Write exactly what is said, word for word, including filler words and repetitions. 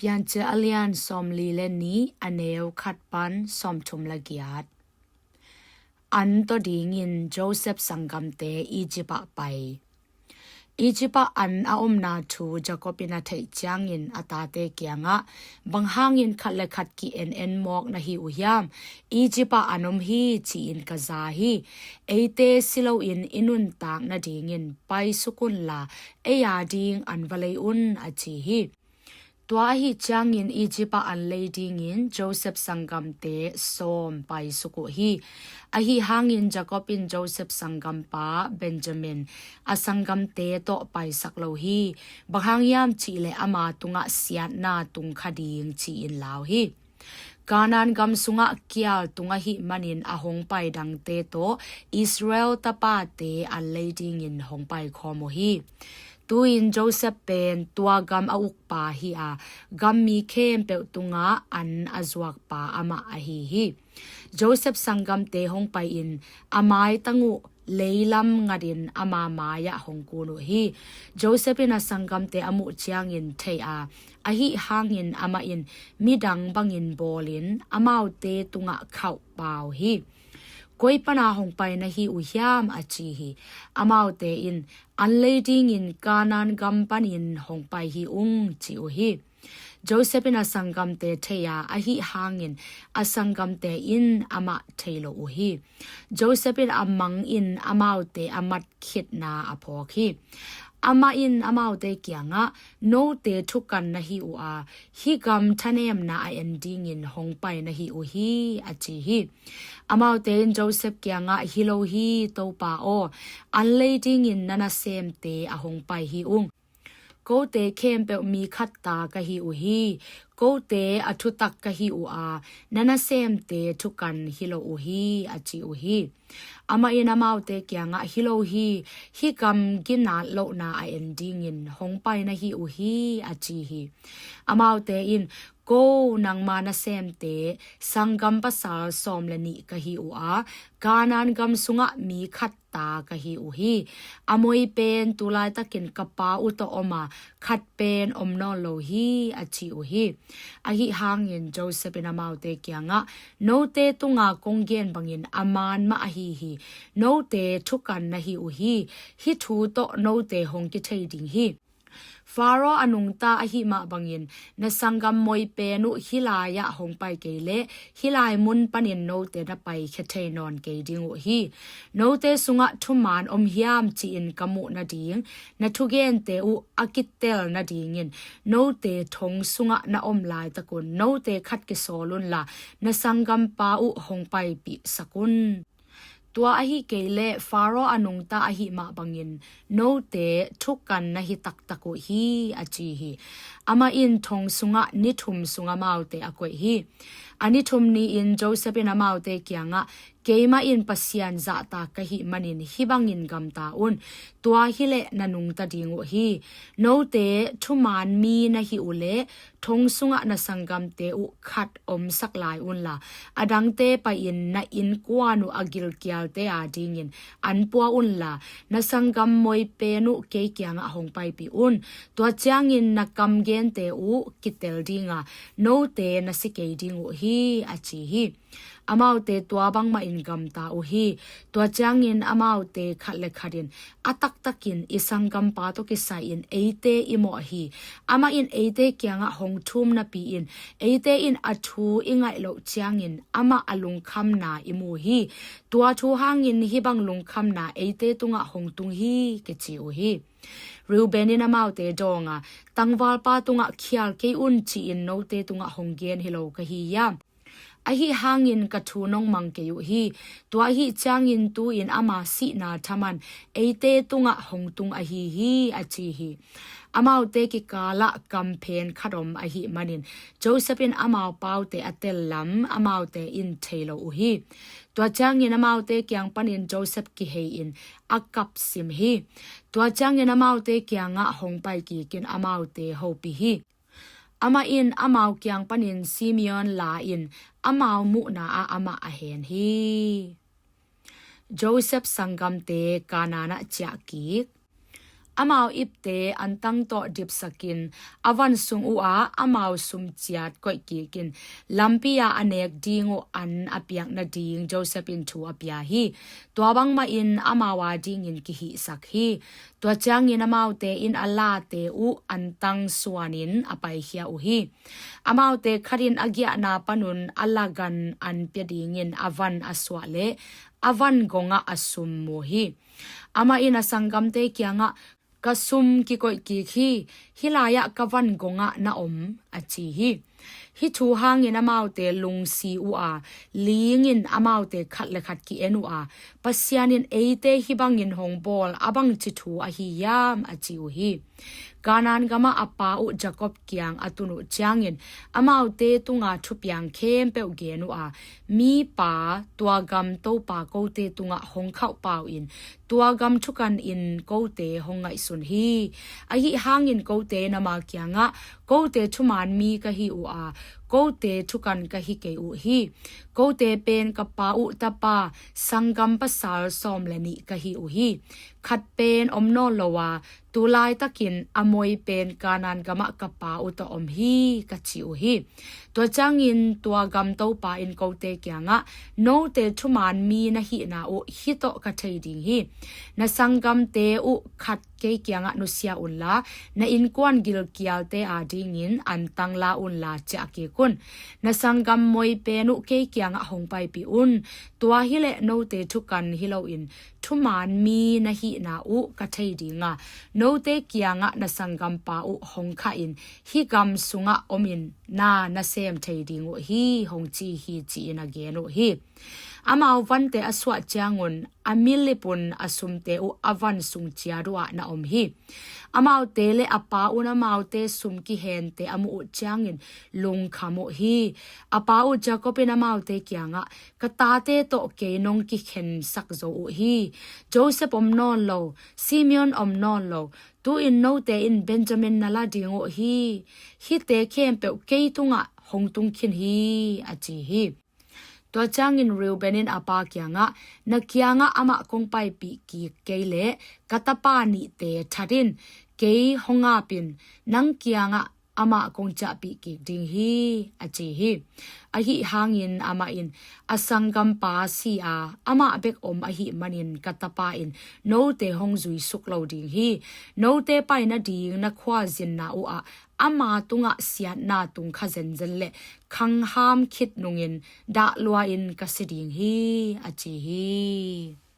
Piancil a lian sawmli le nih, a neu khat pan sawmthum le giat. An tawh dingin Joseph sanggamte Egypt ah pai. Egypt ah an a omna thu Jacob in a theih ciangin a tate kiangah, "Bang hangin khat le khat ki-en en mawk na hi uh hiam? Egypt ah an om hi, ci-in ka za hi. Eite si loin i nuntak nadingin paisuk unla, ei a ding an va lei un," a ci hi. Tua ahih ciangin Egypt ah an lei dingin Joseph sanggamte sawm paisuk uh hi. Ahi hangin Jacob in Joseph sanggampa Benjamin a sanggamte tawh paisak lo hi. Bang hang hiam cihleh ama tungah siatna tung kha ding ci-in lau hi. Kanaan gam sungah kial tung ahih manin a hong pai dangte tawh Israel tapate an lei dingin hong paikhawm uh hi. Tu-in Joseph pen tua gam a ukpa hi a, gam mi khempeuh tungah an a zuakpa amah ahi hi. Joseph sanggamte hong pai-in a maitang uh leilam ngatin ama mai-ah hong kun uh hi. Joseph in a sanggamte a muh ciangin thei a, ahi hangin amah in midang bangin bawlin amaute tungah khauh pau hi. "Koi pana hong pai na hi uh hiam?" a ci hi. Amaute in, "An lei dingin Kanaan gam panin hong pai hi ung," ci uh hi. Joseph in a sanggamte thei a, ahi hangin a sanggamte in amah thei lo uh hi. Joseph in a mangin amaute a mat khitna a phawk hi. Amah in amaute kiangah, "Note thukan na hi uh a, hih gam thanemna a en dingin hong pai na hi uh hi," a ci hi. Amaute in Joseph kiangah, "Hi lo hi, Topa aw, an lei dingin na nasemte a hong pai hi ung. Kote khempeuh mi khat ta ka hi uh hi. Kote a thutak ka hi uh a, na nasemte thukan hi lo uh hi," a ci uh hi. Amah in amaute kiangah, "Hi lo hi, hih gam ginat lohna a en dingin hong pai na hi uh hi," a ci hi. Amaute in, "Ko nangma nasemte sanggam pasal sawm le nih ka hi uh a, Kanaan gam sungah mi khat ta ka hi uh hi. A moi pen tu laitakin ka pa uh tawh om a, khat pen om nawn lo hi," a ci uh hi. Ahi hangin Joseph in amaute kiangah, "Note tunga kong gen bangin a man mah ahi hi. Note thukan na hi uh hi. Hih thu tawh note hong kithei ding hi. Pharaoh a nungta ahih mah bangin na sanggam moi pen uh hih lai-ah hong pai kei leh hih lai mun panin note na paikhia thei nawn kei ding uh hi. Note sungah thuman om hiam ci-in ka muh nading na thugente uh a kitel nadingin note thong sungah na om laitakun note khat kisawl unla na sanggampa uh hong paipihsak un. Tua ahi kei leh Pharaoh a nungta ahih mah bangin note thukan na hi taktak uh hi," a ci hi. Amah in thong sungah ni thum sung amaute a koih hi. A ni thum ni-in Joseph in amaute kiangah, "Keimah in Pasian zahtak ka hih manin hih bangin gamta un. Tua hileh na nungta ding uh hi. Note thuman mi na hi uh leh thong sungah na sanggamte uh khat omsak lai unla, a dangte pai-in na innkuan uh a gilkialte a dingin an pua unla, na sanggam moi pen uh kei kiangah hong paipih un. Tua ciangin na kam gente uh kitel dinga, note na si kei ding uh hi," a ci hi. Amaute tua bangmah in gamta uh hi. Tua ciangin amaute khat le khat in, "A taktakin i sanggampa tawh kisai-in eite i mawh hi. Amah in eite kiangah hong thum napi-in eite in a thu i ngaih loh ciangin amah a lungkhamna i mu hi. Tua thu hangin hih bang lungkhamna eite tungah hong tung hi," kici uh hi. Reuben in amaute dawnga, "Tangvalpa tungah khial kei un ci-in note tungah hong gen hi lo ka hi hiam? Ahi hangin ka thu nong mang kei uh hi. Tua ahih ciangin tu-in ama sihna thaman eite tungah hong tung ahi hi," a ci hi. Amaute kikalah kamphen khat om ahih manin Joseph in amau paute a tel lam amaute in thei lo uh hi. Tua ciangin amaute kiang panin Joseph kihei-in a kapsim hi. Tua ciangin amaute kiangah hong pai kikin amaute hopih hi. Amah in amau kiang panin Simeon la-in amau muhna ah amah a hen hi. Joseph sanggamte Kanaan ah ciah kik. Amau ipte antang tawh dipsakin a van sung uhah amau sum ciat koihkikin lampi-ah a nek ding uh an a piak nading Joseph in thu a pia hi. Tua bangmahin amau adingin kihihsak hi. Tua ciangin amaute in a late uh antang suanin a paikhia uh hi. Amaute khatin a giahna panun a lagan an pia dingin a van a suah leh a van gongah a sum mu hi. Amah in a sanggamte kiangah, "Ka sum kikoih kik hi, hih lai-ah ka van gongah na om," a ci hi. Hih thu hangin amaute lungsi uh a, lingin amaute khat le khat ki-en uh a, "Pasian in eite hih bangin hong bawl a bangci thu ahi hiam?" a ci uh hi. Kanaan gamah a pa uh Jacob kiang a tun uh ciangin amaute tunga thupiang khempeuh gen uh a, "Mipa, tua gam topa kote tungah hong khauhpau in tua gam thukanin kote hong ngaihsun hi. Ahi hangin kote in ama kiangah, 'Kote thuman mi ka hi uh a, kote thukan ka hi kei uh hi. Kote pen ka pa uh tapa sanggam pasal sawm le nih ka hi uh hi. Khat pen om nawn lo a, tu laitakin a moi pen Kanaan gamah ka pa uh tawh om hi,' ka ci uh hi. Tua ciangin tua gam topa in kote kiangah, 'Note thuman mi na hihna uh hih tawh ka thei ding hi. Na sanggamte uh khat kei kiangah nusia unla, na innkuan gilkialte adingin antang la unla ciah kik un. Na sanggam moi pen uh kei kiangah hong paipih un. Tua hileh note thukan hi loin thuman mi na hihna uh ka thei ding a, note kiangah na sanggampa uh hong khahin hih gam sungah omin na na sem thei ding uh hi,' hong ci hi," ci-in a gen uh hi. Amau vante a suah ciangun a milipun a sumte uh a van sung ciat uhah na om hi. Amaute le a pa un amaute sum kihente a muh uh ciangin lungkham uh hi. A pa uh Jacob in amaute kiangah, "Ka tate tawh kei nong kikhensak zo uh hi. Joseph om nawn lo, Simeon om nawn lo, tu-in note in Benjamin na la ding uh hi. Hihte khempeuh kei tungah hong tung khin hi," a ci hi. Tua ciangin Reuben in a pa kiangah, "Na kiangah amah kong paipih kik kei leh ka tapa nihte that in, kei hong apin, nang kiangah amah kong ciahpih kik ding hi," a ci hi. Ahi hangin amah in, "A sanggampa si a, amah bek om ahih manin ka tapa in note hong zuisuk lo ding hi. Note pai nading na khualzinna uhah ama tungah siatna tung kha zenzen le khangham khit nungin dah lua-in ka si ding hi," a ci hi.